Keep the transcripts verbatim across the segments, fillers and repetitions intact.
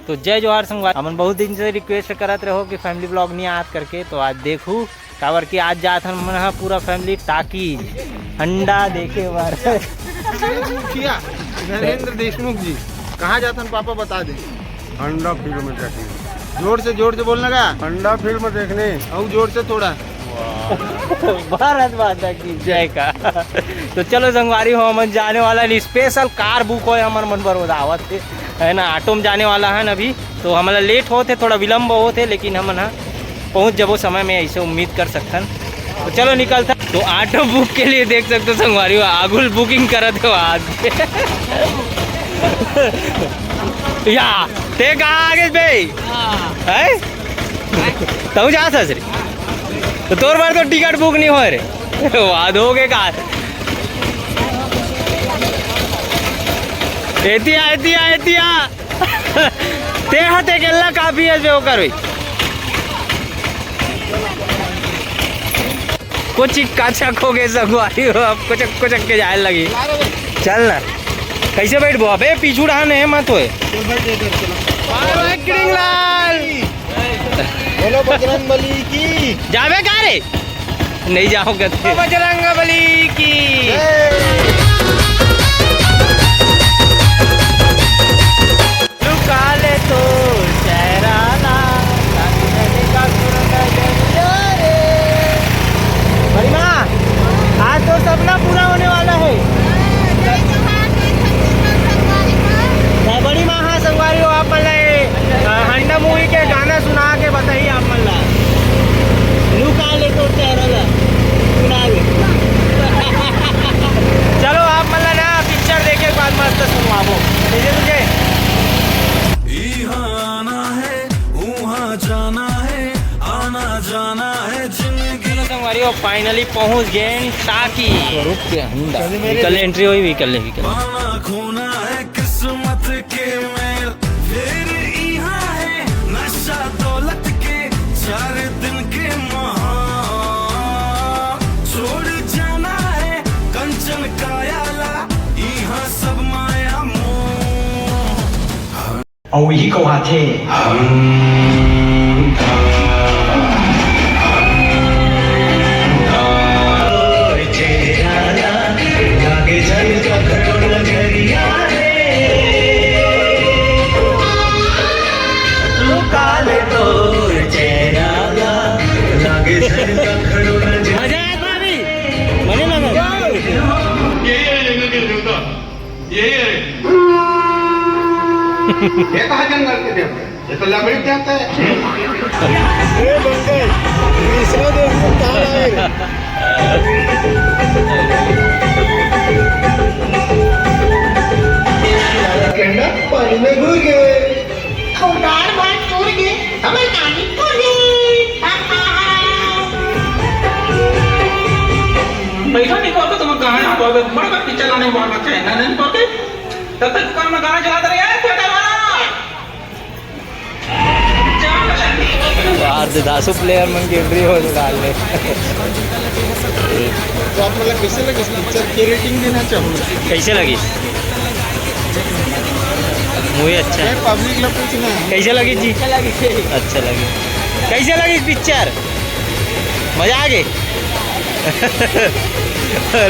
तो जय जोहार संगवारी, हमन बहुत दिन से रिक्वेस्ट करत रहो कि फैमिली ब्लॉग नहीं आत करके, तो आज देखू काबर कि आज जात हन हमन ह पूरा फैमिली टाकीज हंडा देखे बर। मुखिया नरेंद्र देशमुख जी, कहाँ जात हन पापा बता दे। हंडा फिल्म देखने। जोर से, जोर से बोलना का। हंडा फिल्म देखने। और जोर से थोड़ा। भारत माता की जय का। तो चलो संगवारी हो, हमन जाने वाला है, स्पेशल कार बुक होय हमर मन बर, वो आवत हे, है ना, ऑटो में जाने वाला है ना अभी। तो हमला लेट होत हे, थोड़ा विलंब होत हे, लेकिन हमन ह पहुंच जबो समय में, ऐसे उम्मीद कर सकथन। तो चलो निकलता। तो ऑटो बुक के लिए देख सकते हो संगवारी हो, आगुल बुकिंग करत हो आज। या, ते कहाँ आगे बे? है? तू जा ससरी। तो तोर बार तो टिकट बुक नहीं हो रे। वाद हो गए का? एतिया, एतिया, एतिया। ते हा ते गेल्ला काफी है जो कर भाई। कुछ ही काचा खो गए संगवारी हो, अब कुचक कुचक के जाए लगी। चल ना, कैसे बैठबो? अबे पीछू रहा नहीं मत होए। बाय बाय किडिंग लाल। बोलो बजरंग बली की। जावे का रे? नहीं जाओ गते। बजरंग बली की। जय। लुका ले तो चेहरा ला, ताकि नदी का सुर नजरिया रे। बड़ी माँ, आज तो सपना पूरा होने वाला है। जय जोहार, जय छत्तीसगढ़ संगवारी हो। जय बड़ी माँ, हाँ संगवारी हो, आप मन ला ये, अ, हंडा मूवी के गाना सुना के बताइए आप मन ला। लुका ले तो चेहरा ला, सुना दे। चलो आप मन ला ना पिक्चर देखे के बाद मस्त सुनवाबो। ठीक है तुझे? इहाँ आना है, उहाँ जाना है, आना जाना है जिंदगी। चलो संगवारी हो, फाइनली पहुंच गए टाकी। स्वरूप के अंदर। निकल ले, एंट्री हुई, निकल ले, निकल ले। पाना खोना है किस्मत के मेर, फिर इहाँ है नशा दौलत के चार दिन के महा। छोड़ जाना है कंचन काया ला, इहाँ सब माया मोह। अउ इही कहाथे। मजा आया था अभी? मजे लगा? यही है जंगल के देवता। यही है। ये कहाँ जंगल के देवता? ये तो लकड़ी देवता है। ए बंगाल, तीसरा देश में कहाँ आए रे? कहना पानी में घुल गए। अउ दार भात चूर के हमर नानी तोर गे। पैसा नहीं पड़ता तो मैं गाना नहीं पड़ता, बड़ा बार पिक्चर लाने में बहुत अच्छा है, ना नहीं पड़ते। तब तक दुकान में गाना चलाते रहे, यार, बेटा वाला। यार, दे दासु प्लेयर मन के एंट्री हो चुका है। तो आप मतलब कैसे लगे इस पिक्चर की रेटिंग देना चाहूँगा? कैसे लगी? मूवी अच्छा है। मैं पब्लिक ला पूछना है। कैसे लगी जी? अच्छा लगी। अच्छा लगी। कैसे लगी पिक्चर? मजा आ गई।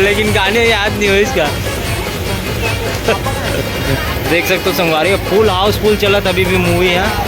लेकिन गाने याद नहीं हो इसका। देख सकते हो संगवारी, फुल हाउसफुल चलत अभी भी मूवी है।